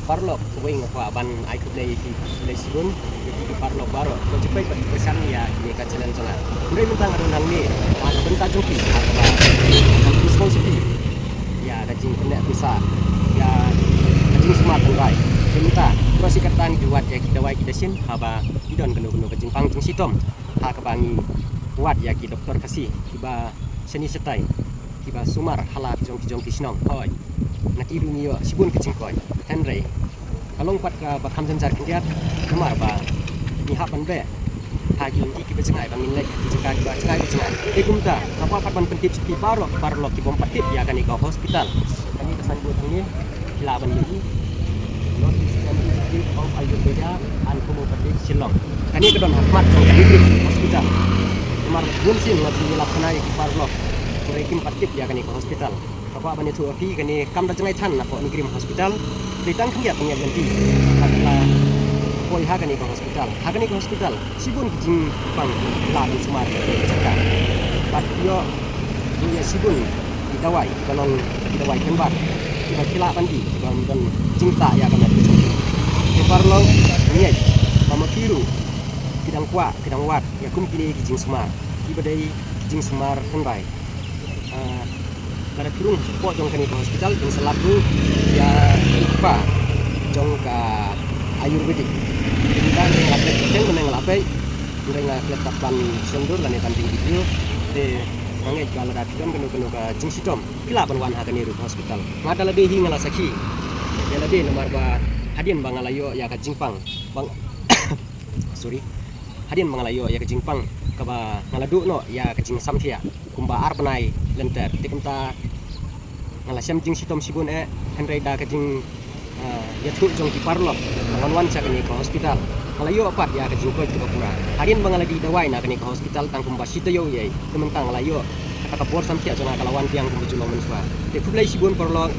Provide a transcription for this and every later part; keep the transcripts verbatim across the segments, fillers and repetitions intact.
Paralok, kawei nga kwah ban ai khublei ïa phi, khublei shibun ïa phi ki paralok baroh. Ko jingpeit bad ki kyrshan ïa kane ka channel jong nga. Hynrei mynta nga don hangne ha ka bynta jong phi, ha kaba ngan pynsngew sha phi ïa ka jingpynleh pynshai ïa ka jingsumar tynrai. Te mynta, baroh shi katta ngi ju wad ïa ki dawai ki dashin haba ki don kano kano ka jingpang jingshitom, ha kaba ngi wad ïa ki doktor Khasi kiba shane shatai, kiba sumar ha la ki jong ki jong ki shnong. Hooid, na ki ruh ngi ïoh shibun ki jingkoit. Hynrei ka long pat kaba kham jynjar khyndiat, namar ba ngi hap ban beh ha ki lynti kiba jngai ba ngin leit ha ki jaka kiba jngai ba jngai. Te kumta nga kwah pat ban pyntip sha phi baroh ki paralok ki bym pat tip ïa kane ka hospital. Kane ka signboard hangne phi lah ban ïohi, North East Institute of Ayurveda and Homeopathy, Shillong. Kane ka don ha khmat jong ka NEIGRIHMS Hospital. Namar bun sien nga ju ïalap khana ïa ki paralok, hynrei kim pat tip ïa kane ka hospital. Nga kwah ban ïathuh ïa phi, kane kam da jngai than napoh NEIGRIHMS Hospital. Dei tang khyndiat pynïaid lynti bad la poi ha kane ka hospital. Ha kane ka hospital shibun ki jingpang ki lah ban sumar ïa kane ka jaka. Bad ïoh ruh ïa shibun ki dawai kiba long ki dawai kynbat kiba ki lah ban die kiba don jingtah ïa ka met ka jong ki. Te paralok, ngeit ba ma ki ruh ki dang kwah, ki dang wad ïa kum kine ki jingsumar kiba dei ki jingsumar tynrai. Ah, lada phi rung shapoh jong kane ka hospital, phin sa lap ruh ïa i kpa jong ka Ayurvedic. Hynrei nga la peit, teng mynne nga la peit, hynrei nga klet pat ban shon dur lane ban ring video. Te nga ngeit ba lada phi don kano kano ka jingshitom, phi lah ban wan ha kane ruh ka hospital. Nga da lade hi nga la sakhi ïa lade, namar ba hadien ba nga la ïoh ïa ka jingpang, ba nga, sorry, hadien ba nga la ïoh ïa ka jingpang kaba nga la duh noh ïa ka jingsamthiah kumba ar bnai lynter. Te kumta nga la shem jingshitom shibun eh, hynrei da ka jing, ah, ïathuh jong ki paralok ba ngan wan sha kane ka hospital, nga la ïoh pat ïa ka jingkoit kaba pura. Hadien ba nga la die dawai na kane ka hospital tang kumba shi taïew eiei, te mynta nga la ïoh kata ka bor samthiah jong nga ka la wan biang kumba ju long mynshuwa. Te khublei shibun paralok.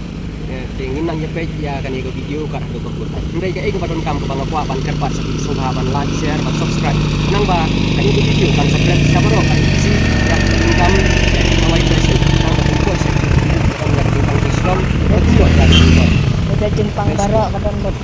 Eh, te ngin nang ïa peit ïa kane ka video kat haduh ka kut. Hynrei kaei kaba donkam kaba nga kwah ban kyrpad sha phi, sngewbha ban like, share bad subscribe. Nang ba kane ka video kan sa pret sha baroh, kan sa ïa ka jingkam, ïa ka jingkam, ïa ka jingkam, ïa ka jingkam. Ka jingpang baroh ka don lut.